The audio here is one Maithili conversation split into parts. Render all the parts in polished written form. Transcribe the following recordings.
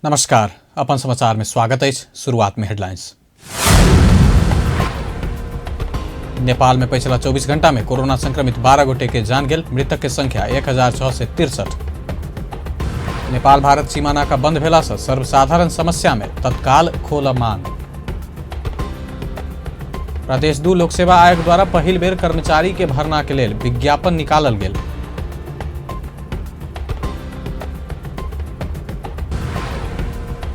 नमस्कार, अपन समाचार में स्वागत अछि। शुरुआत में हेडलाइंस। नेपाल में पिछला 24 घंटा में कोरोना संक्रमित 12 गोटे के जान गेल, मृतक के संख्या 1663। नेपाल भारत सीमा नाका बंद भेला से सर्वसाधारण समस्या में तत्काल खोल मांग। प्रदेश 2 लोक सेवा आयोग द्वारा पहिल बेर कर्मचारी के भर्ना के लेल विज्ञापन निकालल गेल।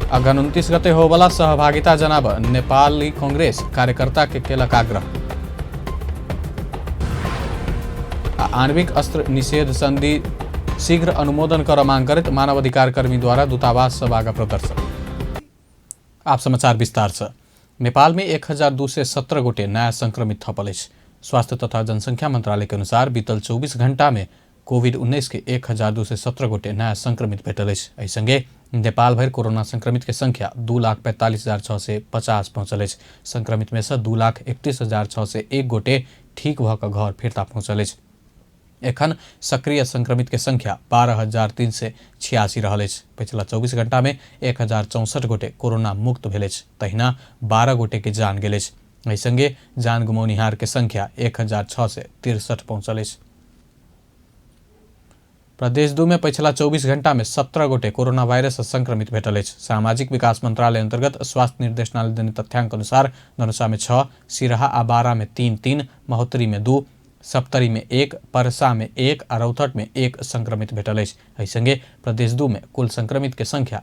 अगहन 29 गते होबला सहभागिता जनाब नेपाली कांग्रेस कार्यकर्ता के केलक आग्रह। आ आणविक अस्त्र निषेध संधि शीघ्र अनुमोदन कर मांग करैत मानवाधिकार कर्मी द्वारा दूतावास सब आगा प्रदर्शन। आप समाचार विस्तार से। नेपाल में 1217 गोटे नया संक्रमित थपल अछि। स्वास्थ्य तथा जनसंख्या मंत्रालय के अनुसार बीतल 24 घंटा में कोविड-19 के 1217 गोटे नया संक्रमित भेटल अछि। एहि संगे नेपाल भरि कोरोना संक्रमित के संख्या 2,45,650 पहुंचल अछि। संक्रमित में से 2,31,601 गोटे ठीक भऽ कऽ घर फिर्ता पहुंचल अछि। एखन सक्रिय संक्रमित के संख्या 12,386 रहल अछि। पछिला 24 घंटा में 1,064 गोटे कोरोना मुक्त भेल अछि, तहिना 12 गोटे के जान गेल अछि। एहि संगे जान गुमौनिहार के संख्या 1,663 पहुंचल अछि। प्रदेश 2 में पछिला 24 घंटा में 17 गोटे कोरोना वायरस से संक्रमित भेटल अछि। सामाजिक विकास मंत्रालय अंतर्गत स्वास्थ्य निर्देशनालय देने तथ्यांक अनुसार धनुषा में 6, सिरहा आ बारा में 3-3, महोत्तरी में 2, सप्तरी में 1, परसा में 1 आ रौतहट में 1 संक्रमित भेटल अछि। एहि संगे प्रदेश 2 में कुल संक्रमित के संख्या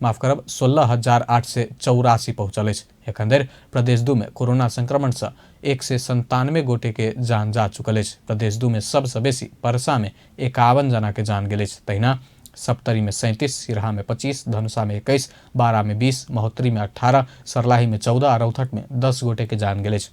16,884 पहुंचल अछि। एखन धरि प्रदेश 2 में कोरोना संक्रमण से 197 गोटे के जान जा चुकल अछि। प्रदेश 2 में सबसे बेसी परसा में 51 जना के जान गेल अछि। तहिना सप्तरी में 37, सिरहा में 25, धनुषा में 21, बारा में 20, महोत्तरी में 18, सरलाही में 14 आ रौतहट में 10 गोटे के जान गेल अछि।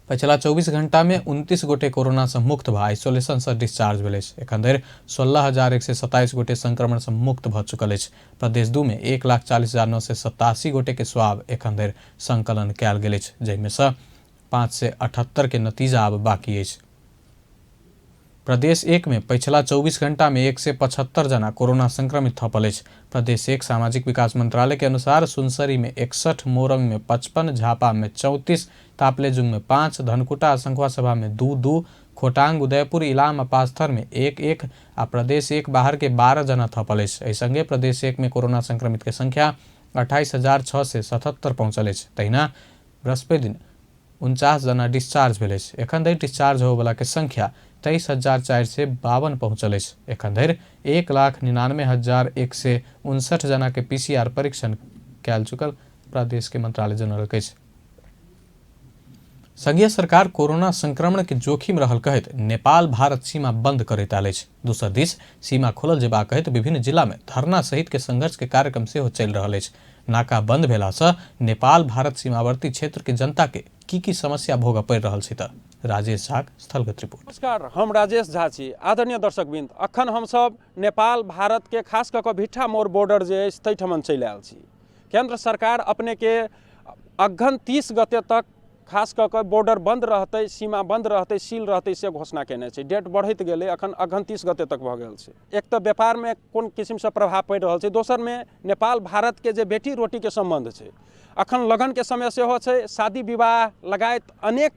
पछिला 24 घंटा में 29 गोटे कोरोना से मुक्त भऽ आइसोलेशन से डिस्चार्ज भेल अछि। एखन धरि 16,127 गोटे संक्रमण से मुक्त भऽ चुकल अछि। प्रदेश 2 में 1,40,987 गोटे के स्वाब एखन धरि संकलन कयल गेल अछि, जाहिमे से 578 के नतीजा आब बाकी अछि। प्रदेश 1 में पछिला 24 घंटा में 175 जना कोरोना संक्रमित थपल अछि। प्रदेश 1 सामाजिक विकास मंत्रालय के अनुसार सुनसरी में 61, मोरंग में 55, झापा में 34, तापलेजुंग में 5, धनकुटा आ संखुआसभा में 2-2, खोटांग, उदयपुर, इलाम आ पास्थर में 1-1 आ प्रदेश 1 बाहर के 12 जना थपल अछि। एहि संगे प्रदेश 1 में कोरोना संक्रमित के संख्या 28,677 पहुंचल अछि। तहिना बृहस्पति दिन 49 जना डिस्चार्ज भेल अछि। एखन धरि डिस्चार्ज होबयवला के संख्या 23,452 पहुंचल अछि। एखन धरि 1,99,159 जना के पीसीआर परीक्षण कयल चुकल प्रदेश के मंत्रालय जनौलक अछि। संघीय सरकार कोरोना संक्रमण के जोखिम रहल कहैत नेपाल भारत सीमा बंद करैत आयल अछि। दोसर दिस सीमा खोलल जेबाक कहैत विभिन्न जिला में धरना सहित के संघर्ष के कार्यक्रम सेहो चलि रहल अछि। नाका बंद भेला से नेपाल भारत सीमावर्ती क्षेत्र के जनता के की की समस्या भोगऽ पड़ि रहल छै तऽ राजेश झा स्थलगत रिपोर्ट। नमस्कार, हम राजेश झा छी। आदरणीय दर्शकवृंद, अखन हमसब नेपाल भारत के खास कऽ कऽ भिट्ठा मोड़ बॉर्डर जे अछि ताहिठमन चलि आयल छी। केंद्र सरकार अपने के अगहन 30 गते तक खास कऽ कऽ बॉर्डर बंद रहतै, सीमा बंद रहतै, सील रहतै से घोषणा केने छै। डेट बढ़ैत गेलै, अखन अगहन 30 गते तक भऽ गेल छै। एक तऽ व्यापारमे कोन किसिमसँ प्रभाव पड़ि रहल छै, दोसरमे नेपाल भारतके जे बेटी रोटीके सम्बन्ध छै, अखन लगनके समय सेहो छै, शादी विवाह लगायत अनेक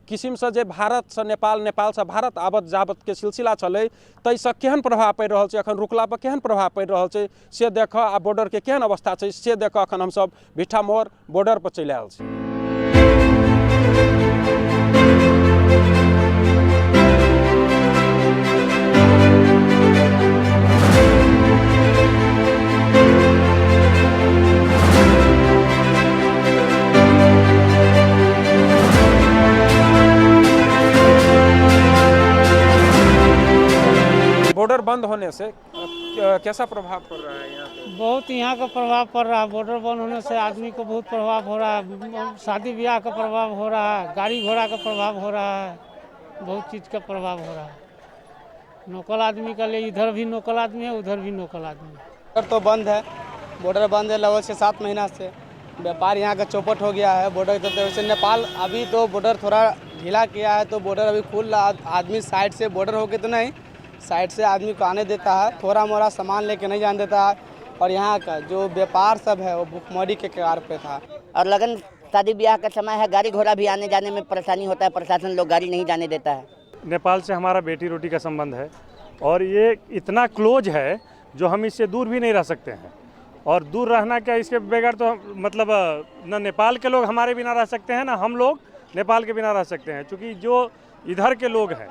किसिमसँ जे भारतसँ नेपाल, नेपालसँ भारत आबत जाबतके सिलसिला छलै, ताहिसँ केहन प्रभाव पड़ि रहल छै, अखन रुकलापर केहन प्रभाव पड़ि रहल छै से देखऽ आ बॉर्डरके केहन अवस्था छै से देखऽ अखन हमसब भिट्ठा मोड़ बॉर्डर पर चलि आयल छी। बॉर्डर बंद होने से कैसा प्रभाव पड़ रहा है यहाँ पे? बहुत यहाँ का प्रभाव पड़ रहा है। बॉर्डर बंद होने से आदमी को बहुत प्रभाव हो रहा है, शादी ब्याह का प्रभाव हो रहा है, गाड़ी घोड़ा का प्रभाव हो रहा है, बहुत चीज़ का प्रभाव हो रहा है। लोकल आदमी का लिए इधर भी लोकल आदमी है, उधर भी लोकल आदमी है। बॉर्डर तो बंद है, बॉर्डर बंद है लगभग 6-7 महीना से। व्यापार यहाँ का चौपट हो गया है बॉर्डर के तरफ से। नेपाल अभी तो बॉर्डर थोड़ा ढीला किया है, तो बॉर्डर अभी खुल रहा, आदमी साइड से बॉर्डर होके तो नहीं, साइड से आदमी को आने देता है, थोड़ा मोड़ा सामान लेके नहीं जाने देता है। और यहाँ का जो व्यापार सब है वो भुखमरी के कगार पे था। और लगन शादी ब्याह का समय है, गाड़ी घोड़ा भी आने जाने में परेशानी होता है, प्रशासन लोग गाड़ी नहीं जाने देता है। नेपाल से हमारा बेटी रोटी का संबंध है और ये इतना क्लोज है जो हम इससे दूर भी नहीं रह सकते हैं। और दूर रहना क्या, इसके बगैर तो मतलब न नेपाल के लोग हमारे बिना रह सकते हैं, ना हम लोग नेपाल के बिना रह सकते हैं। क्योंकि जो इधर के लोग हैं,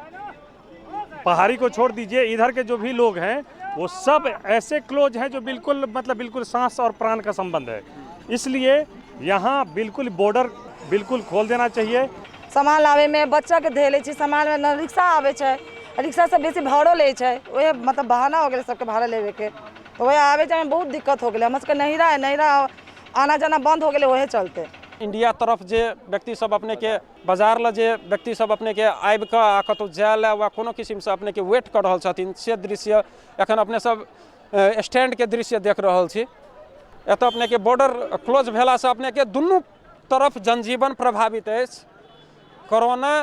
पहाड़ी को छोड़ दीजिए, इधर के जो भी लोग हैं वो सब ऐसे क्लोज हैं जो बिल्कुल मतलब बिल्कुल सांस और प्राण का संबंध है। इसलिए यहाँ बिल्कुल बॉर्डर बिल्कुल खोल देना चाहिए। सामान लाबै में बच्चा के धे लै छी, सामान में न रिक्शा आबै छै, रिक्शा से बेसी भाड़ो लै छै, वएह मतलब बहाना हो गेलै सबके भाड़ा लेबेके, तऽ वएह आबै जाइमे बहुत दिक्कत हो गेलै। हमर सबके नहिरा है, नहिरा आना जाना बंद हो गेलै वएह चलते। इंडिया तरफ जे व्यक्ति सब अपने के बाजार ल जे व्यक्ति सब अपने के आबि कऽ आ कतहु जाय लए वा कोनो किसिमसँ अपने के वेट कऽ रहल छथिन, से दृश्य एखन अपने सब स्टैंडके दृश्य देख रहल छी। एतऽ अपने के बॉर्डर क्लोज भेलासँ अपने के दुनू तरफ जनजीवन प्रभावित अछि। कोरोना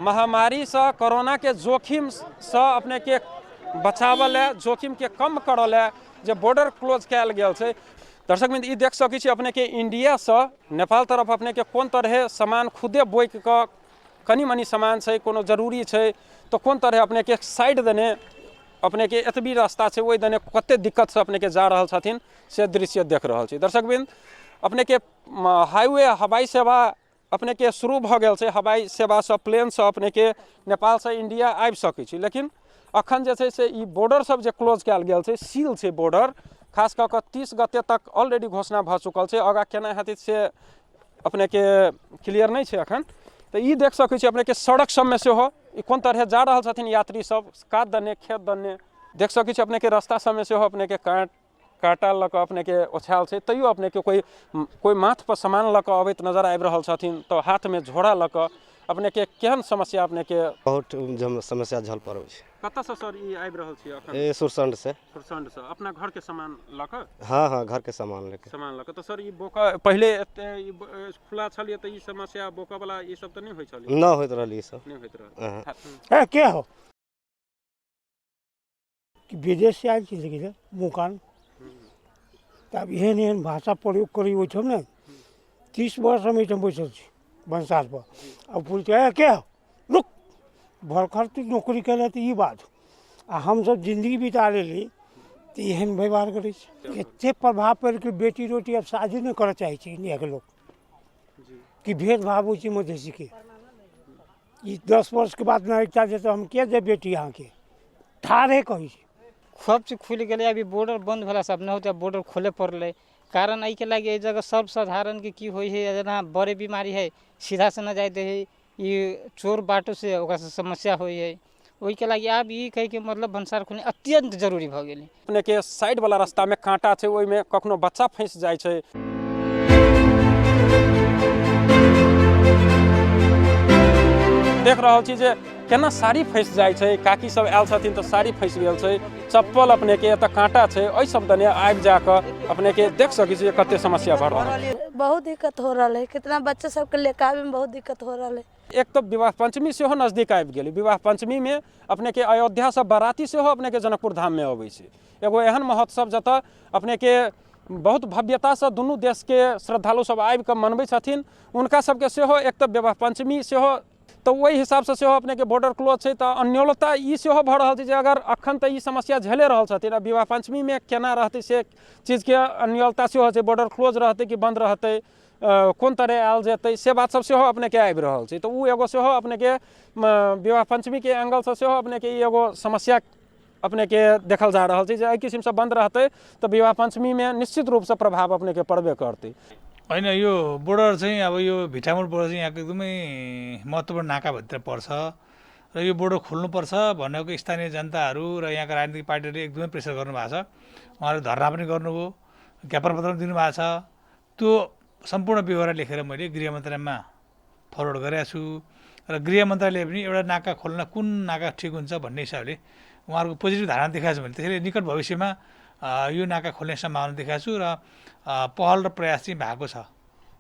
महामारीसँ, कोरोनाके जोखिमसँ अपने के बचाबऽ लए, जोखिमके कम करऽ लए जे बॉर्डर क्लोज कयल गेल छै। दर्शक मित्र, ई देख सकै छी अपने के इंडियासँ नेपाल तरफ अपने के कोन तरहे सामान खुदे बोकि कऽ, कनि मनि सामान छै, कोनो जरूरी छै तऽ कोन तरहे अपने के साइड देने अपने के एतबी रास्ता छै ओहि देने कते दिक्कतसँ अपने के जा रहल छथिन, से दृश्य देख रहल छी। दर्शक बिंद, अपने के हाईवे हवाई सेवा अपने के शुरू भऽ गेल छै। हवाई सेवासँ प्लेनसँ अपने के नेपालसँ इंडिया आबि सकै छी, लेकिन अखन जे छै से ई बॉर्डर सब जे क्लोज कयल गेल छै, सील छै बॉर्डर, खास कऽ कऽ 30 गते तक ऑलरेडी घोषणा भऽ चुकल छै। आगाँ केना हेतै से अपने के क्लियर नहि छै अखन। तऽ ई देख सकै छी अपने के सड़क सबमे सेहो ई कोन तरहे जा रहल छथिन यात्री सब, कात दने खेत दने देख सकै छी अपने के रास्ता सबमे सेहो अपने के काँटा लऽ कऽ अपने के ओछायल छै, तैयो अपने के कोई कोई माथ पर सामान लऽ कऽ अबैत नजर आबि रहल छथिन, तऽ हाथमे झोरा लऽ कऽ अपने के केहन समस्या अपने के? बहुत समस्या झल पड़ै छै। कतऽसँ सर ई आबि रहल छी अखन? ए सुरसंड से। सुरसंड से अपना घर के सामान लऽ कऽ? हाँ हाँ, घर के सामान लेके। सामान लऽ कऽ। तऽ सर ई बोका पहिले एते ई खुला छलियै तऽ ई समस्या बोका वाला ई सब तऽ नहि होइ छलै? न होइत रहल ई सब, नहि होइत रहल। के हो कि विदेश से आयल छी मुकान, तब एहन एहन भाषा प्रयोग करी ओहिठाम ने। 30 वर्ष हम एहिठाम बैसल छी भन्सार पर, आ पुछै के हो, रुक भरखर तू नौकरी केले तऽ ई बात, आ हमसब जिन्दगी बिता लेली तऽ एहन व्यवहार करै छी। एते प्रभाव पड़ि गेल, बेटी रोटी आब शादी नहि करऽ चाहै छै इंडियाके लोक, कि भेदभाव होइ छै मधेसीके। ई 10 वर्षके बाद नागरिकता देतै, हम किया देब बेटी अहाँके, ठाढ़े कहै छै। सब चीज खुलि गेलै, अभी बॉर्डर बंद भेलासँ अब नहि होतै, बॉर्डर खोले पड़लै। कारण एहिके लागि एहि जगह सर्वसाधारणके की होइ है, जेना बड़े बीमारी है सीधा से न जाय दै है, ई चोर बाटो से ओकरासँ समस्या होइ है, ओहिके लागि आब ई कहैके मतलब भन्सार खोलनाइ अत्यंत जरूरी भऽ गेलै। अपने के साइड वाला रास्तामे काँटा छै, ओहिमे कखनो बच्चा फँसि जाइ छै। देख रहल छी जे केना साड़ी फँसि जाइ छै, काकी सब आयल छथिन तऽ साड़ी फँसि गेल छै, चप्पल अपने के एतऽ काँटा छै, एहि सब दने आबि जाकऽ अपने के देख सकै छी कते समस्या भऽ रहल छै। बहुत दिक्कत हो रहल है, कितना बच्चा सबके लेके आबे में बहुत दिक्कत हो रहल है। एक तऽ विवाह पंचमी सेहो नजदीक आबि गेलै। विवाह पंचमीमे अपने के अयोध्यासँ बाराती सेहो अपने के जनकपुर धाममे अबै छै। एगो एहन महोत्सव जतऽ अपने के बहुत भव्यतासँ दुनू देशके श्रद्धालु सब आबि कऽ मनबै छथिन, हुनका सबके सेहो एक तऽ विवाह पंचमी सेहो, तऽ ओहि हिसाबसँ सेहो अपने के बॉर्डर क्लोज छै। तऽ अन्योलता ई सेहो भऽ रहल छै जे अगर अखन तऽ ई समस्या झेले रहल छथिन, आ विवाह पंचमीमे केना रहतै से चीजके अन्योलता सेहो छै। बॉर्डर क्लोज रहतै कि बन्द रहतै, कोन तरह आयल जेतै, से बात सब सेहो अपने के आबि रहल छै। तऽ ओ एगो सेहो अपने के विवाह पंचमीके एंगलसँ सेहो अपने के ई एगो समस्या अपने के देखल जा रहल छै जे एहि किसिमसँ बन्द रहतै तऽ विवाह पंचमीमे निश्चित रूपसँ प्रभाव अपने के पड़बे करतै। होइन, यो बोर्डर चाहिँ अब यो भिटामोड बोर्डर चाहिँ यहाँको एकदमै महत्त्वपूर्ण नाकाभित्र पर्छ र यो बोर्डर खोल्नुपर्छ भनेको स्थानीय जनताहरू र यहाँका राजनीतिक पार्टीहरूले एकदमै प्रेसर गर्नुभएको छ। उहाँहरूले धरना पनि गर्नुभयो, ज्ञापन पत्र पनि दिनुभएको छ। त्यो सम्पूर्ण व्यवहार लेखेर मैले गृह मन्त्रालयमा फरवर्ड गरेको छु र गृह मन्त्रालयले पनि एउटा नाका खोल्न कुन नाका ठिक हुन्छ भन्ने हिसाबले उहाँहरूको पोजिटिभ धारणा देखाएको छ भने त्यसैले निकट भविष्यमा यो नाका खोल्ने सम्भावना देखाएको छु र पहल र प्रयास चाहिँ भएको छ।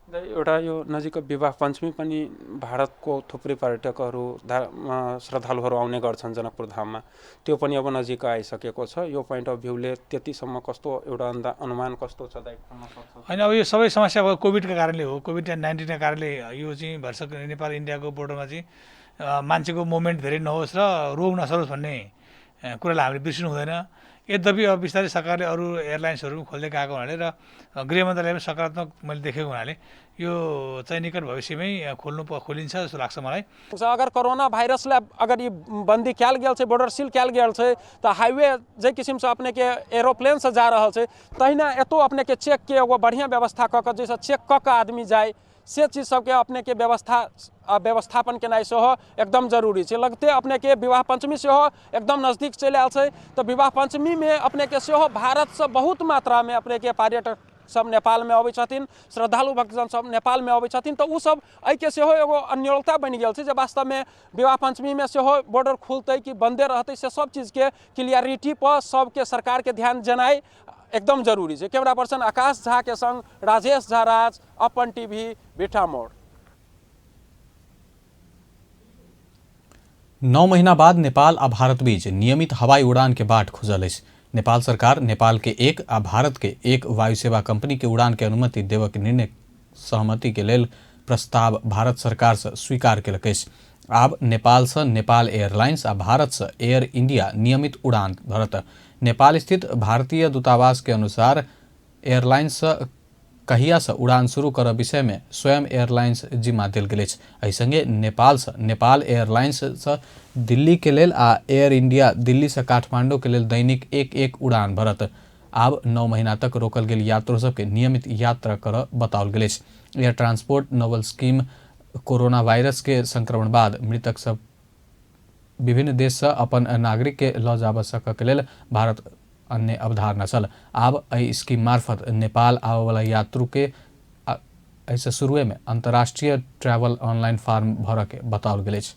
एउटा यो नजिकको विवाह पञ्चमी पनि भारतको थुप्रै पर्यटकहरू श्रद्धालुहरू आउने गर्छन् जनकपुर धाममा, त्यो पनि अब नजिक आइसकेको छ। यो पोइन्ट अफ भ्यूले त्यतिसम्म कस्तो एउटा अनुमान कस्तो छ दाइ? होइन, अब यो सबै समस्या अब कोभिडका कारणले हो, कोभिड-19का कारणले यो चाहिँ भरसक नेपाल इन्डियाको बोर्डरमा चाहिँ मान्छेको मुभमेन्ट धेरै नहोस् र रोग नसरोस् भन्ने कुरालाई हामीले बिर्सिनु हुँदैन। यद्यपि अब बिस्तारै सरकारले अरू एयरलाइन्सहरू पनि खोल्दै गएको हुनाले र गृह मन्त्रालय पनि सकारात्मक मैले देखेको हुनाले यो चाहिँ निकट भविष्यमै खोलिन्छ जस्तो लाग्छ मलाई। अगर कोरोना भाइरसलाई अगर ई बन्दी कयल गेल छै, बॉर्डर सील कयल गेल छै, तऽ हाईवे जाहि किसिमसँ अपनेके एरोप्लेनसँ जा रहल छै तहिना एतौ अपनेके चेकके एगो बढ़िआँ व्यवस्था कऽ कऽ जाहिसँ चेक कऽ कऽ आदमी जाय, से चीज सबके अपनेके व्यवस्थापन केनाइ सेहो एकदम जरूरी छै। लगते अपनेके विवाह पञ्चमी सेहो एकदम नजदीक चलि आयल छै, तऽ विवाह पञ्चमीमे अपनेके सेहो भारतसँ बहुत मात्रामे अपनेके पर्यटक सब नेपालमे अबै छथिन, श्रद्धालु भक्तजन सब नेपालमे अबै छथिन, तऽ ओ सब एहिके सेहो एगो अन्योलता बनि गेल छै जे वास्तवमे विवाह पञ्चमीमे सेहो बॉर्डर खुलतै कि बन्दे रहतै, से सब चीजके क्लियरिटी पर सबके सरकारके ध्यान जेनाइ एकदम जरूरी छै। कैमरा पर्सन आकाश झा के संग राजेश झा राज, अपन टीवी, भिठामोड़। 9 महीना बाद नेपाल आ भारत बीच नियमित हवाई उड़ान के बाट खुजल अछि। नेपाल सरकार नेपाल के एक आ भारत के एक वायु सेवा कंपनी के उड़ान के अनुमति देबय के निर्णय सहमति के लेल प्रस्ताव भारत सरकार से स्वीकार केलक अछि। आब नेपाल से नेपाल एयरलाइंस आ भारत से एयर इंडिया नियमित उड़ान भरत। नेपाल स्थित भारतीय दूतावास के अनुसार एयरलाइंस कहिया से उड़ान शुरू करऽ विषय में स्वयं एयरलाइंस जिम्मा देल गेल अछि। एहि संगे नेपाल से नेपाल एयरलाइंस से दिल्ली के लेल आ एयर इंडिया दिल्ली से काठमांडू के लेल दैनिक 1-1 उड़ान भरत। आब 9 महीना तक रोकल गेल यात्रु सबके नियमित यात्रा करऽ बताओल गेल अछि। Air transport novel scheme corona virus के संक्रमण बाद मृतक सब विभिन्न देश से अपन नागरिक के लऽ जाबऽ सकऽ के लेल भारत अन्य अवधारणा छल। आब एहि स्कीम मार्फत नेपाल आबयवला यात्रु के एहिसँ शुरुए में अंतर्राष्ट्रीय ट्रैवल ऑनलाइन फॉर्म भरऽ के बताओल गेल अछि।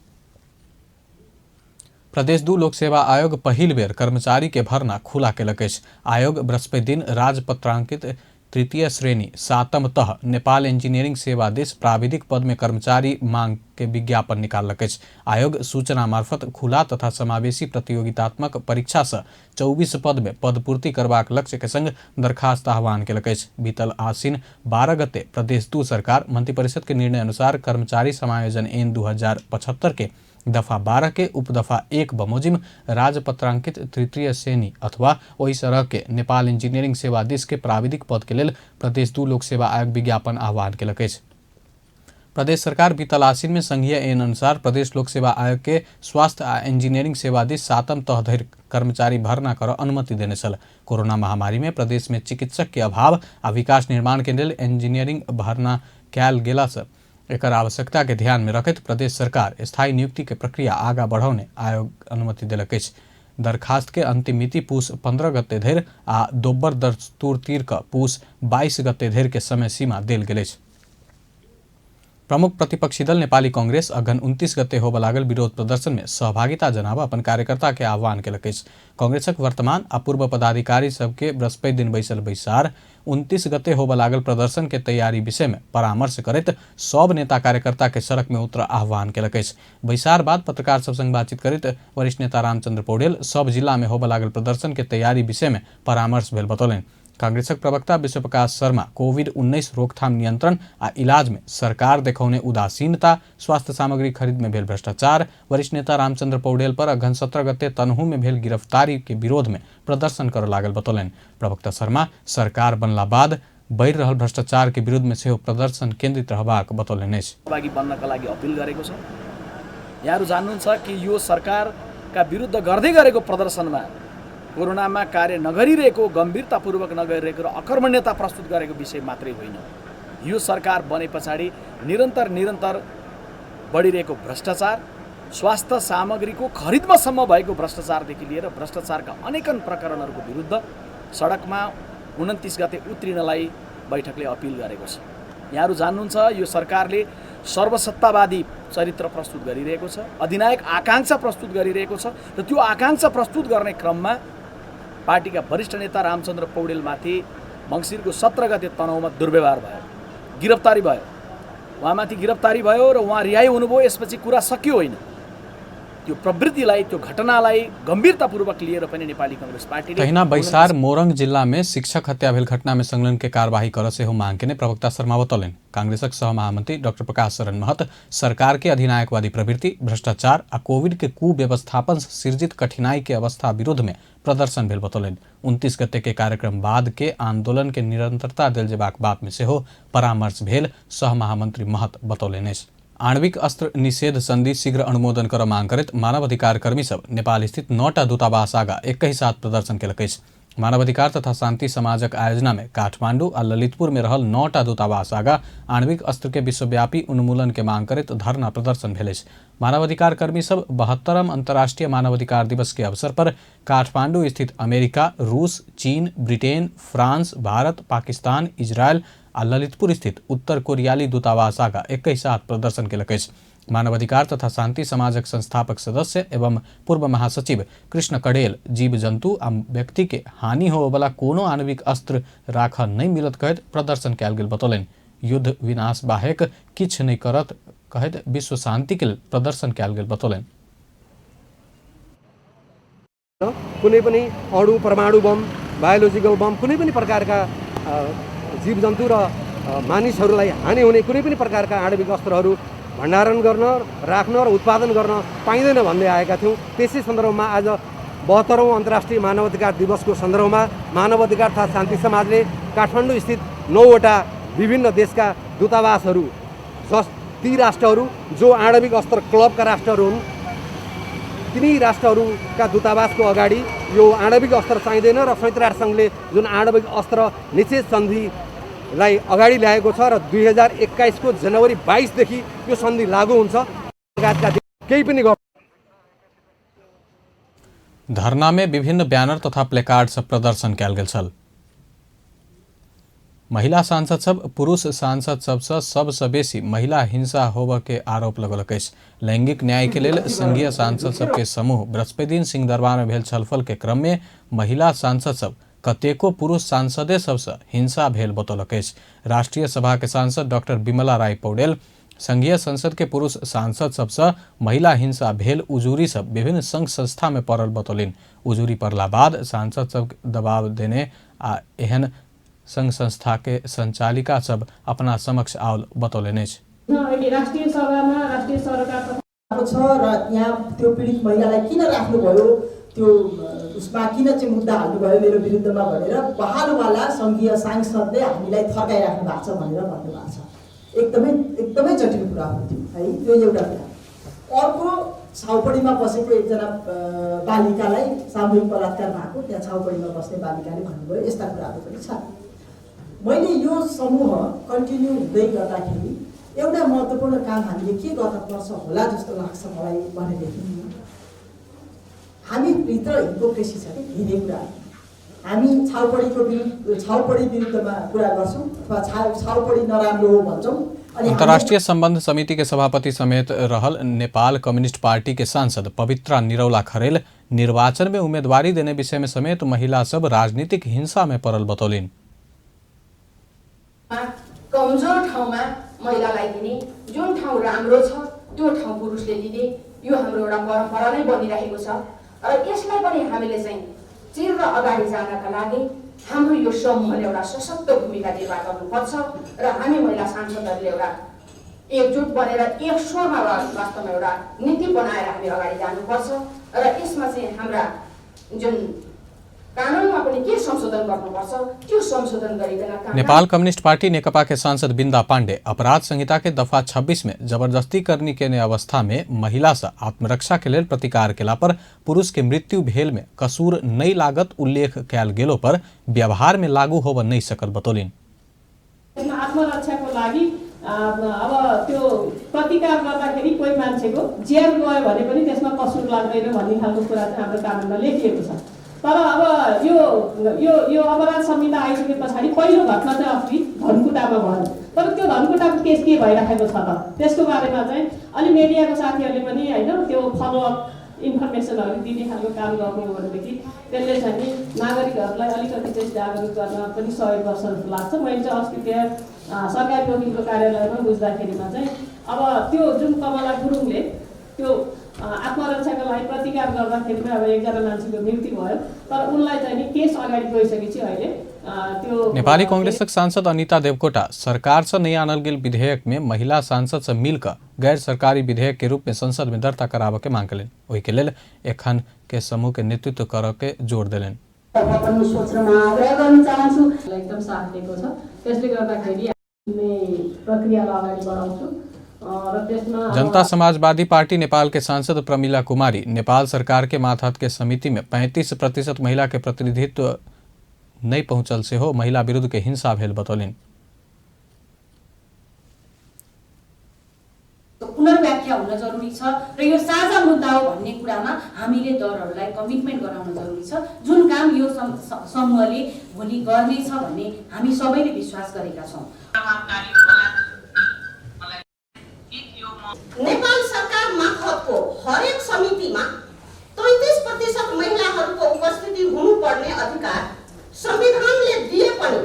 प्रदेश 2 लोक सेवा आयोग पहिल बेर कर्मचारी के भर्ना खुला केलक अछि। आयोग बृहस्पति दिन राजपत्रांकित तृतीय श्रेणी 7म तह नेपाल इंजीनियरिंग सेवा दिस प्राविधिक पद में कर्मचारी मांग के विज्ञापन निकाललक अछि। आयोग सूचना मार्फत खुला तथा समावेशी प्रतियोगितात्मक परीक्षा से 24 पद में पदपूर्ति करबाक लक्ष्य के संग दरखास्त आह्वान केलक अछि। बीतल आसिन 12 गते प्रदेश 2 सरकार मंत्रिपरिषद के निर्णय अनुसार कर्मचारी समायोजन ऐन 2075 के दफा 12 के उपदफा 1 बमोजिम राजपत्रांकित तृतीय श्रेणी अथवा ओहि तरह के नेपाल इंजीनियरिंग सेवा दिस के प्राविधिक पद के लेल प्रदेश 2 लोक सेवा आयोग विज्ञापन आह्वान केलक अछि। प्रदेश सरकार बीतल आसिन में संघीय ऐन अनुसार प्रदेश लोक सेवा आयोग के स्वास्थ्य आ इंजीनियरिंग सेवा दिस 7म तह धरि कर्मचारी भर्ना कर अनुमति देने छल। कोरोना महामारी में प्रदेश में चिकित्सक के अभाव आ विकास निर्माण के लेल इंजीनियरिंग भर्ना कयल गेला से एकर आवश्यकता के ध्यान में रखैत प्रदेश सरकार स्थायी नियुक्ति के प्रक्रिया आगा बढ़ौने आयोग अनुमति देलक अछि। दरखास्त के अंतिम मिति पूस 15 गते धरि आ दोब्बर दस्तूर तीर क पूस 22 गते धरि के समय सीमा देल गेल अछि। प्रमुख प्रतिपक्षी दल नेपाली कांग्रेस अगहन 29 गते होबय लागल विरोध प्रदर्शन में सहभागिता जनाब अपन कार्यकर्ता के आह्वान केलक अछि। कांग्रेसक वर्तमान आ पूर्व पदाधिकारी सबके बृहस्पति दिन बैसल बैसार 29 गते होबय लागल प्रदर्शन के तैयारी विषय में परामर्श करैत सब नेता कार्यकर्ता के सड़क में उतर आह्वान केलक अछि। बैसार बाद पत्रकार सब संग बातचीत करैत वरिष्ठ नेता रामचंद्र पौडेल सब जिला में होबय लागल प्रदर्शन के तैयारी विषय में परामर्श भेल बतौलनि। कांग्रेसक प्रवक्ता विश्वप्रकाश शर्मा कोविड-19 रोकथाम नियंत्रण आ इलाज में सरकार देखौने उदासीनता, स्वास्थ्य सामग्री खरीद में भेल भ्रष्टाचार, वरिष्ठ नेता रामचंद्र पौडेल पर अगहन 17 गते तनहु में भेल गिरफ्तारी के विरोध में प्रदर्शन करऽ लागल बतौलनि। प्रवक्ता शर्मा सरकार बनला बाद बढ़ि रहल भ्रष्टाचार के विरुद्ध में सेहो प्रदर्शन केंद्रित रहबाक बतौलनि अछि। सहभागी बन्नका लागि अपिल गरेको छ। यहाँहरू जान्नुहुन्छ कि यो सरकारका विरुद्ध गर्दै गरेको प्रदर्शनमा कोरोनामा कार्य नगरिरहेको, गम्भीरतापूर्वक नगरिरहेको र अकर्मण्यता प्रस्तुत गरेको विषय मात्रै होइन। यो सरकार बने पछाडि निरन्तर निरन्तर बढिरहेको भ्रष्टाचार, स्वास्थ्य सामग्रीको खरिदमासम्म भएको भ्रष्टाचारदेखि लिएर भ्रष्टाचारका अनेकन प्रकरणहरूको विरुद्ध सडकमा 29 गते उत्रिनलाई बैठकले अपिल गरेको छ। यहाँहरू जान्नुहुन्छ यो सरकारले सर्वसत्तावादी चरित्र प्रस्तुत गरिरहेको छ, अधिनायक आकाङ्क्षा प्रस्तुत गरिरहेको छ र त्यो आकाङ्क्षा प्रस्तुत गर्ने क्रममा पार्टीका वरिष्ठ नेता रामचन्द्र पौडेलमाथि मङ्सिरको 17 गते तनहुँमा दुर्व्यवहार भयो। गिरफ्तारी भयो, उहाँमाथि गिरफ्तारी भयो र उहाँ रिहाई हुनुभयो। यसपछि कुरा सकियो होइन। त्यो प्रवृत्तिलाई, त्यो घटनालाई गम्भीरतापूर्वक लिएर पनि नेपाली कांग्रेस पार्टीले तहिना बैसार मोरंग जिला में शिक्षक हत्या भेल घटना में संलग्न के कार्यवाही कर सेहो मांग केने प्रवक्ता शर्मा बतौलनि। कांग्रेसक सह महामंत्री डॉक्टर प्रकाश शरण महत सरकार के अधिनायकवादी प्रवृत्ति, भ्रष्टाचार आ कोविड के कुव्यवस्थापन से सृजित कठिनाई के अवस्था विरोध में प्रदर्शन भेल बतौलनि। 29 गते के कार्यक्रम बाद के आंदोलन के निरंतरता देल जेबाक बात में सेहो परामर्श भेल सह महामंत्री महत बतौलनि अछि। आणविक अस्त्र निषेध संधि शीघ्र अनुमोदन कर मांग करैत मानवाधिकार कर्मी सब नेपाल स्थित 9टा दूतावास आगा एकहि साथ प्रदर्शन केलक अछि। मानवाधिकार तथा शांति समाजक आयोजना में काठमांडू आ ललितपुर में रहल 9टा दूतावास आगा आणविक अस्त्र के विश्वव्यापी उन्मूलन के मांग करैत धरना प्रदर्शन भेल अछि। मानवाधिकार कर्मी सब 72म अंतर्राष्ट्रीय मानवाधिकार दिवस के अवसर पर काठमांडू स्थित अमेरिका, रूस, चीन, Britain, France, Bharat, Pakistan, Israel आ ललितपुर स्थित उत्तर कोरियाली दूतावास आगा एकहि साथ प्रदर्शन केलक अछि। मानवाधिकार तथा शांति समाजक संस्थापक सदस्य एवं पूर्व महासचिव कृष्ण कडेल जीव जन्तु आ व्यक्ति के हानि होबयवला कोनो आणविक अस्त्र राखऽ नहि मिलत कहैत प्रदर्शन कयल गेल बतौलनि। युद्ध विनाश बाहेक किछु नहि करत कहैत विश्व शांति के लेल प्रदर्शन कयल गेल बतौलनि। कुनै पनि अणु, परमाणु बम, बायोलोजिकल बम, कुनै पनि प्रकारका जीव जन्तु र मानिसहरूलाई हानि हुने कुनै पनि प्रकारका आणविक अस्त्रहरू भण्डारण गर्न, राख्न र उत्पादन गर्न पाइँदैन भन्दै आएका थियौँ। त्यसै सन्दर्भमा आज 72औं अन्तर्राष्ट्रिय मानवाधिकार दिवसको सन्दर्भमा मानवाधिकार तथा शान्ति समाजले काठमाडौँ स्थित 9वटा विभिन्न देशका दूतावासहरू, जस ती राष्ट्रहरू जो आणविक अस्त्र क्लबका राष्ट्रहरू हुन्, तिनी राष्ट्रहरूका दूतावासको अगाडि यो आणविक अस्त्र चाहिँदैन र संयुक्त राष्ट्रसङ्घले जुन आणविक अस्त्र निषेध सन्धिलाई अगाडि ल्याएको छ र 2021 को जनवरी 22 देखि यो सन्धि लागू हुन्छ, लगायतका केही पनि धरना में विभिन्न बैनर तथा प्लेकार्ड सब प्रदर्शन कयल गेल छल। महिला सांसद सब पुरुष सांसद सबसँ सबसँ बेसी महिला हिंसा होबय के आरोप लगौलक अछि। लैंगिक न्याय के लेल संघीय सांसद सबके समूह बृहस्पति दिन सिंहदरबार में भेल छलफल के क्रम में महिला सांसद सब कतेको पुरुष सांसदे सबसँ हिंसा भेल बतौलक अछि। राष्ट्रीय सभा के सांसद डॉक्टर बिमला राय पौडेल संघीय संसद के पुरुष सांसद सबसँ महिला हिंसा भेल उजूरी सब विभिन्न संघ संस्था में पड़ल बतौलनि। उजूरी पड़ला बाद सांसद सब दबाव देने आ एहन संघ संस्था के संचालिका सब अपना समक्ष आओल बतौलनि अछि। राष्ट्रिय सभामा राष्ट्रिय सरकार छ र यहाँ त्यो पीडित महिलालाई किन राख्नुभयो, त्यो उसमा किन चाहिँ मुद्दा हाल्नुभयो मेरो विरुद्धमा भनेर बहालवाला सङ्घीय सांसदले हामीलाई थर्काइराख्नु भएको छ भनेर भन्नुभएको छ। एकदमै एकदमै जटिल कुरा हो त्यो है, त्यो एउटा कुरा। अर्को छाउपडीमा बसेको एकजना बालिकालाई सामूहिक बलात्कार भएको त्यहाँ छाउपडीमा बस्ने बालिकाले भन्नुभयो। यस्ता कुराहरू पनि छन्। मैले यो समूह कन्टिन्यू हुँदै गर्दाखेरि एउटा महत्त्वपूर्ण काम हामीले के गर्नुपर्छ होला जस्तो लाग्छ मलाई भनेदेखि हामी भित्र हिपोक्रेसी छ कि धेरै कुरा। हामी छाउपडीको विरुद्ध, छाउपडी विरुद्धमा कुरा गर्छौँ अथवा छाउपडी नराम्रो हो भन्छौँ। अंतर्राष्ट्रीय संबंध समिति के सभापति समेत रहल नेपाल कम्युनिस्ट पार्टी के सांसद पवित्रा निरौला खरेल निर्वाचन में उम्मीदवारी देने विषय में समेत महिला सब राजनीतिक हिंसा में पड़ल बतौलिन। कमजोर ठाउँमा महिलालाई दिने, जुन ठाउँ राम्रो छ त्यो ठाउँ पुरुषले लिने, यो हाम्रो एउटा परम्परा नै बनिरहेको छ र यसलाई पनि हामीले चाहिँ चिरेर अगाडि जानका लागि हाम्रो यो समूहले एउटा सशक्त भूमिका निर्वाह गर्नुपर्छ र हामी महिला सांसदहरूले एउटा एकजुट बनेर एक स्वरमा वास्तवमा एउटा नीति बनाएर हामी अगाडि जानुपर्छ र यसमा चाहिँ हाम्रा जुन कानुनमा पनि के संशोधन गर्नुपर्छ त्यो संशोधन गरिकन। नेपाल कम्युनिस्ट पार्टी नेकपा के सांसद बिंदा पांडे अपराध संहिता के दफा 26 में जबरदस्ती करनी के अवस्था में महिला से आत्मरक्षा के लेल प्रतिकार केला पर पुरुष के मृत्यु भेल में कसूर नहीं लागत उल्लेख कयल गेलो पर व्यवहार में लागू होब नहीं सकल बतौलिन। आत्मरक्षा को लागि अब त्यो प्रतिकार गर्दाखेरि कोही मान्छेको ज्यान गयो भने पनि त्यसमा कसूर लाग्दैन भन्ने खालको कुरा चाहिँ हाम्रो कानुनमा लेखिएको छ। तर अब यो यो यो अपराध संहिता आइसके पछाडि पहिलो घटना चाहिँ अस्ति धनकुटामा भयो, तर त्यो धनकुटाको केस के भइराखेको छ त त्यसको बारेमा चाहिँ अलि मिडियाको साथीहरूले पनि हैन त्यो फलोअप इन्फर्मेसनहरू दिने खालको काम गर्नु हो भनेदेखि त्यसले चाहिँ नि नागरिकहरूलाई अलिकति चाहिँ जागरुक गर्न पनि सहयोग गर्छ जस्तो लाग्छ। मैले चाहिँ अस्ति त्यहाँ सरकारी वकिलको कार्यालयमा बुझ्दाखेरिमा चाहिँ अब त्यो जुन कमला गुरुङले त्यो आत्मरक्षाको लागि प्रतिकार गर्दाखेरिमा अब एकजना मान्छेको मृत्यु भयो, तर उनलाई चाहिँ नि केस अगाडि गइसकेपछि अहिले त्यो नेपाली कांग्रेसक सांसद अनिता देवकोटा सरकार से नहीं आनल गेल विधेयक में महिला सांसद से मिलकर गैर सरकारी विधेयक के रूप में संसद में दर्ता कराबऽ के मांग कयलनि। ओहि के लेल एखन के समूह के नेतृत्व करऽ के जोर देलनि। एकदम साथ दिएको छ, त्यसले गर्दाखेरि प्रक्रियालाई अगाडि बढाउँछु र त्यसमा जनता समाजवादी पार्टी नेपाल के सांसद प्रमिला कुमारी नेपाल सरकार के मातहत के समिति में 35% महिला के प्रतिनिधित्व नहीं पहुंचल सेहो महिला विरुद्ध के हिंसा भेल बतौलनि। पुनर्व्याख्या हुन जरुरी छ र यो साझा मुद्दा हो भन्ने कुरामा हामीले दलहरूलाई कमिटमेन्ट गराउन जरुरी छ, जुन काम यो समूहले भोलि गर्नेछ भन्ने हामी सबैले विश्वास गरेका छौँ। नेपाल सरकार मातहतको हरेक समितिमा 33% महिलाहरूको उपस्थिति हुनुपर्ने अधिकार संविधानले दिए पनि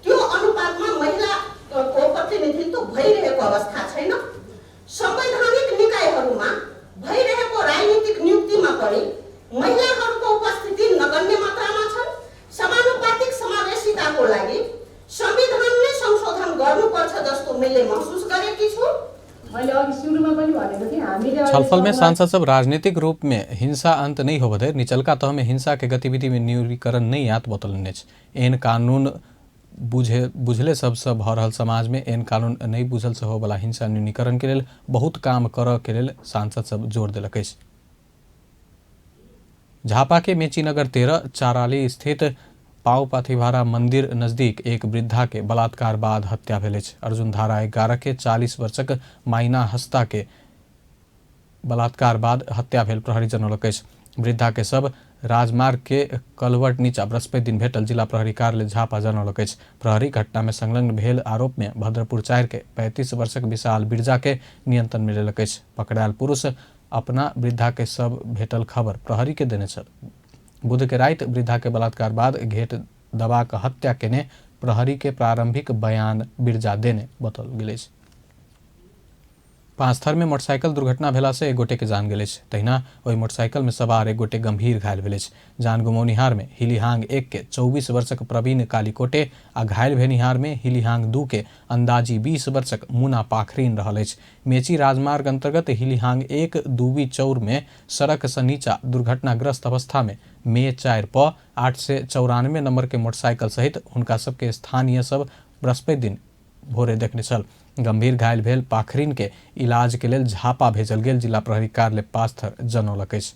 त्यो अनुपातमा महिलाको प्रतिनिधित्व भइरहेको अवस्था छैन। संवैधानिक निकायहरूमा भइरहेको राजनीतिक नियुक्तिमा पनि महिलाहरूको उपस्थिति नगण्य मात्रामा छन्। समानुपातिक समावेशिताको लागि संविधानले संशोधन गर्नुपर्छ जस्तो मैले महसुस गरेकी छु। मैले अघि सुरुमा पनि भनेको थिएँ, हामीले छलफल में सांसद सब राजनीतिक रूप में हिंसा अंत नहीं होबे निचलका तह में हिंसा के गतिविधि में न्यूनीकरण नहीं आत बतौलनि अछि। एहन कानून बुझले सबसँ भऽ रहल समाज में एहन कानून नहीं बुझल से होबला हिंसा न्यूनीकरण के लेल बहुत काम करऽ के लेल सांसद सब जोर देलक अछि। झापा के मेचीनगर 13 चाराली स्थित पावपाथीभारा मंदिर नजदीक एक वृद्धा के बलात्कार बाद हत्या भेल अछि। अर्जुन धारा 11 के 40 वर्षक माइना हस्ता के बलात्कार बाद हत्या भेल प्रहरी जनौलक अछि। वृद्धा के सब राजमार्ग के कलवट नीचा बृहस्पति दिन भेटल जिला प्रहरी कार्यालय झापा जनौलक अछि। प्रहरी घटना में संलग्न भेल आरोप में भद्रपुर 4 के 35 वर्षक विशाल बिरजा के नियंत्रण में लेलक अछि। पकड़ायल पुरुष अपना वृद्धा के सब भेटल खबर प्रहरी के देने छल। बुध के राति वृद्धा के बलात्कार बाद घेट दबा कऽ हत्या केने प्रहरी के प्रारंभिक बयान बिरजा देने बताओल गेल अछि। पाँचथर में मोटरसाइकिल दुर्घटना भेला से एक गोटे के जान गेल अछि। तहिना ओहि मोटरसाइकिल में सवार एक गोटे गंभीर घायल भेल अछि। जान गुमौनिहार में हिलीहांग 1 के 24 वर्षक प्रवीण कालीकोटे आ घायल भेनिहार में हिलीहांग 2 के अंदाजी 20 वर्षक मुना पाखरीन रहल अछि। मेची राजमार्ग अंतर्गत हिलीहांग 1 दूबी चौर में सड़क से नीचा दुर्घटनाग्रस्त अवस्था में मे 4 प 894 नंबर के मोटरसाइकिल सहित हुनका सबके स्थानीय सब बृहस्पति दिन भोरे देखने छल। गंभीर घायल भेल पाखरीन के इलाज के लेल झापा भेजल गेल जिला प्रहरी कार्यालय पास्थर जनौलक अछि।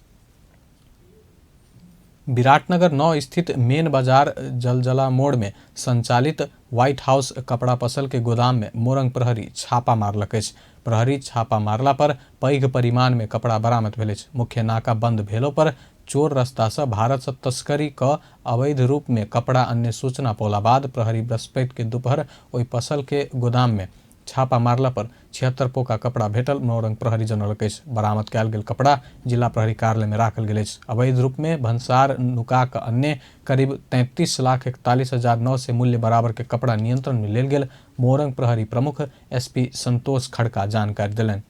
विराटनगर 9 स्थित मेन बाजार जलजला मोड़ में संचालित व्हाइट हाउस कपड़ा पसल के गोदाम में मोरंग प्रहरी छापा मारलक अछि। प्रहरी छापा मारला पर पैघ परिमाण में कपड़ा बरामद भेल अछि। मुख्य नाका बंद भेलो पर चोर रास्ता से भारत से तस्करी क अवैध रूप में कपड़ा अन्य सूचना पौला बाद प्रहरी बृहस्पति के दोपहर ओहि पसल के गोदाम में छापा मारला पर 76 पोका कपड़ा भेटल मोरंग प्रहरी जनौलक अछि। बरामद कयल गेल कपड़ा जिला प्रहरी कार्यालय में राखल गेल अछि। अवैध रूप में भंसार नुका क अन्य करीब 33,41,900 मूल्य बराबर के कपड़ा नियंत्रण में लेल गेल मोरंग प्रहरी प्रमुख एसपी संतोष खड़का जानकारी देलनि।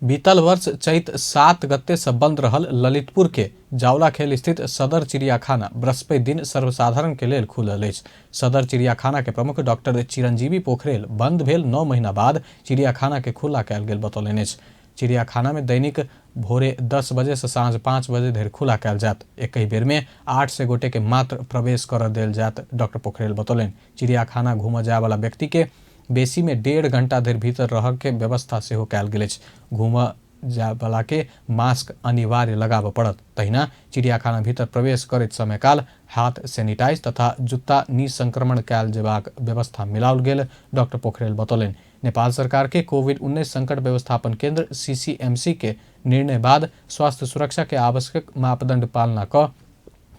बीतल वर्ष चैत 7 गते से बंद रहल ललितपुर के जावलाखेल स्थित सदर चिड़ियाखाना बृहस्पति दिन सर्वसाधारण के लेल खुलल अछि। सदर चिड़ियाखाना के प्रमुख डॉक्टर चिरंजीवी पोखरेल बंद भेल 9 महीना बाद चिड़ियाखाना के खुला कयल गेल बतौलनि अछि। चिड़ियाखाना में दैनिक भोरे 10 बजे से साँझ 5 बजे धरि खुला कयल जायत। एकहि बेर में 800 गोटे के मात्र प्रवेश करऽ देल जायत डॉक्टर पोखरेल बतौलनि। चिड़ियाखाना घूमऽ जाय वाला व्यक्ति के बेसी में 1.5 घंटा धरि भीतर रह के व्यवस्था सेहो कयल गेल अछि। घूमऽ जायवला के मास्क अनिवार्य लगाबऽ पड़त। तहिना चिड़ियाखाना भीतर प्रवेश करैत समयकाल हाथ सैनिटाइज तथा जुत्ता निसंक्रमण कयल जेबाक व्यवस्था मिलाओल गेल डॉक्टर पोखरेल बतौलनि। नेपाल सरकार के कोविड-19 संकट व्यवस्थापन केंद्र सीसीएमसी के निर्णय बाद स्वास्थ्य सुरक्षा के आवश्यक मापदंड पालना क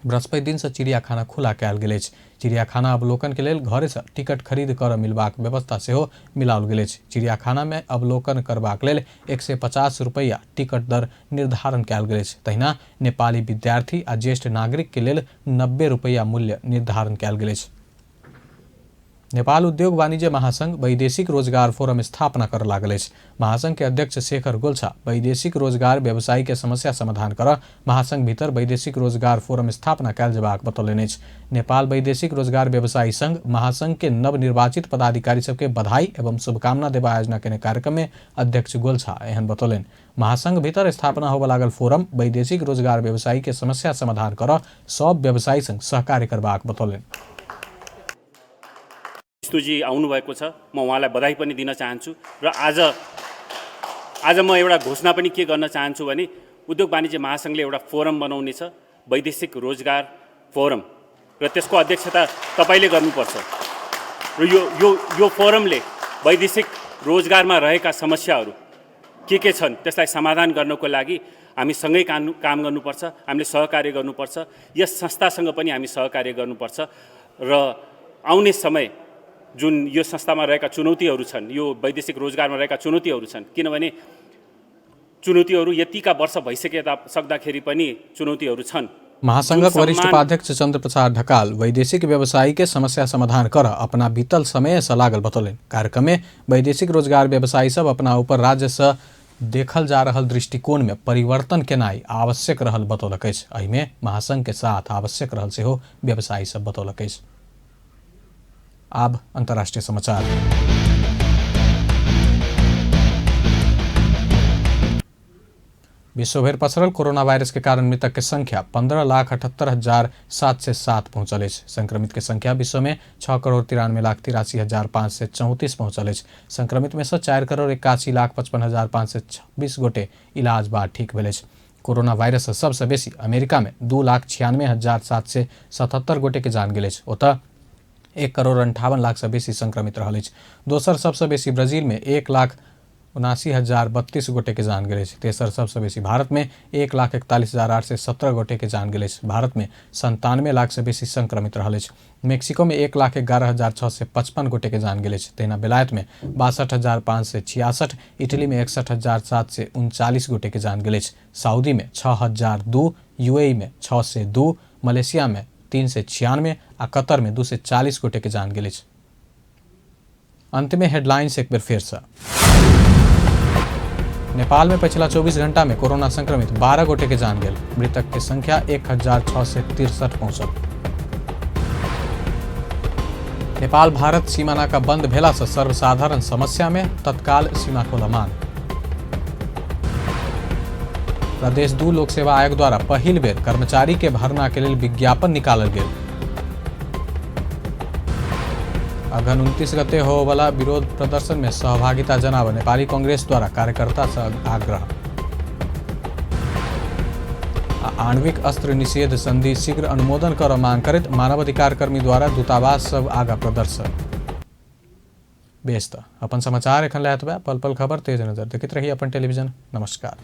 बृहस्पति दिन से चिड़ियाखाना खुला कयल गेल अछि। चिड़ियाखाना अवलोकन के लेल घरे से टिकट खरीद कर मिलबाक व्यवस्था सेहो मिलाओल गेल अछि। चिड़ियाखाना में अवलोकन करबाक लेल 150 रुपैया टिकट दर निर्धारण कयल गेल अछि। तहिना नेपाली विद्यार्थी आ ज्येष्ठ नागरिक के लेल 90 रुपैया मूल्य निर्धारण कयल गेल अछि। नेपाल उद्योग वाणिज्य महासंघ वैदेशिक रोजगार फोरम स्थापना कर लागल अछि। महासंघ के अध्यक्ष शेखर गोल्छा वैदेशिक रोजगार व्यवसायी के समस्या समाधान कर महासंघ भीतर वैदेशिक रोजगार फोरम स्थापना कयल जेबाक बतौलनि अछि। नेपाल वैदेशिक रोजगार व्यवसायी संघ महासंघ के नवनिर्वाचित पदाधिकारी सबके बधाई एवं शुभकामना देबा आयोजना केने कार्यक्रम में अध्यक्ष गोल्छा एहन बतौलनि। महासंघ भीतर स्थापना होबय लागल फोरम वैदेशिक रोजगार व्यवसायी के समस्या समाधान कर सब व्यवसायी संग सहकार्य करबाक बतौलनि। विष्णुजी आउनुभएको छ, म उहाँलाई बधाई पनि दिन चाहन्छु र आज आज म एउटा घोषणा पनि के गर्न चाहन्छु भने उद्योग वाणिज्य महासङ्घले एउटा फोरम बनाउने छ, वैदेशिक रोजगार फोरम, र त्यसको अध्यक्षता तपाईँले गर्नुपर्छ र यो यो यो फोरमले वैदेशिक रोजगारमा रहेका समस्याहरू के छन् त्यसलाई समाधान गर्नको लागि हामी सँगै काम गर्नुपर्छ, हामीले सहकार्य गर्नुपर्छ, यस संस्थासँग पनि हामी सहकार्य गर्नुपर्छ र आउने समय जुन यो संस्थामा रहेका चुनौतीहरू छन्, यो वैदेशिक रोजगारमा रहेका चुनौतीहरू छन्, किनभने चुनौतीहरू यतिका वर्ष भइसके सक्दाखेरि पनि चुनौतीहरू छन्। महासंघक वरिष्ठ उपाध्यक्ष चंद्रप्रसाद ढकाल वैदेशिक व्यवसायी के समस्या समाधान कर अपना बीतल समय से लागल बतौलनि। कार्यक्रम में वैदेशिक रोजगार व्यवसायी सब अपना ऊपर राज्य से देखल जा रहल दृष्टिकोण में परिवर्तन केनाइ आवश्यक रहल बतौलक अछि। एहिमे महासंघ के साथ आवश्यक रहल सेहो व्यवसायी सब बतौलक अछि। आब अंतर्राष्ट्रीय समाचार। विश्वभरि पसरल कोरोना वायरस के कारण मृतक के संख्या 15,78,707 पहुंचल अछि। संक्रमित के संख्या विश्व में 6,93,83,534 पहुंचल अछि। संक्रमित में से 4,81,55,526 गोटे इलाज बाद ठीक भेल अछि। कोरोना वायरस सबसे बेसी अमेरिका में 2,96,777 गोटे के जान गेल अछि। ओतऽ 1,58,00,000 से बेसी संक्रमित रहल अछि। दोसर सबसे बेसी ब्राजील में 1,79,032 गोटे के जान गेल अछि। तेसर सबसे बेसी भारत में 1,41,817 गोटे के जान गेल अछि। भारत में 97 लाख से बेसी संक्रमित रहल अछि। मेक्सिको में 1,11,655 गोटे के जान गेल अछि। तहिना बेलायत में 62,566, इटली में 61,739 गोटे के जान गेल अछि। सऊदी में 6,002, यूएई में 602, मलेशिया में 396 आ कतर में 240 गोटे के जान गेल अछि। अंत में हेडलाइंस एक बेर फेर से। नेपाल में पिछला 24 घंटा में कोरोना संक्रमित 12 गोटे के जान गेल। मृतक के संख्या 1,663 पहुंचल। नेपाल भारत सीमा नाका बंद भेला से सर्वसाधारण समस्या में तत्काल सीमा खोला मांग। प्रदेश 2 लोक सेवा आयोग द्वारा पहिल बेर कर्मचारी के भर्ना के लेल विज्ञापन निकालल गेल। अगहन 29 गते होवला विरोध प्रदर्शन में सहभागिता जनाव नेपाली कांग्रेस द्वारा कार्यकर्ता से आग्रह। आणविक अस्त्र निषेध संधि शीघ्र अनुमोदन कर मांग करैत मानवाधिकार कर्मी द्वारा दूतावास सब आगा प्रदर्शन। बेस त अपन समाचार एखन लए एतबे। पल पल खबर तेज नजर देखैत रही अपन टेलीविजन। नमस्कार।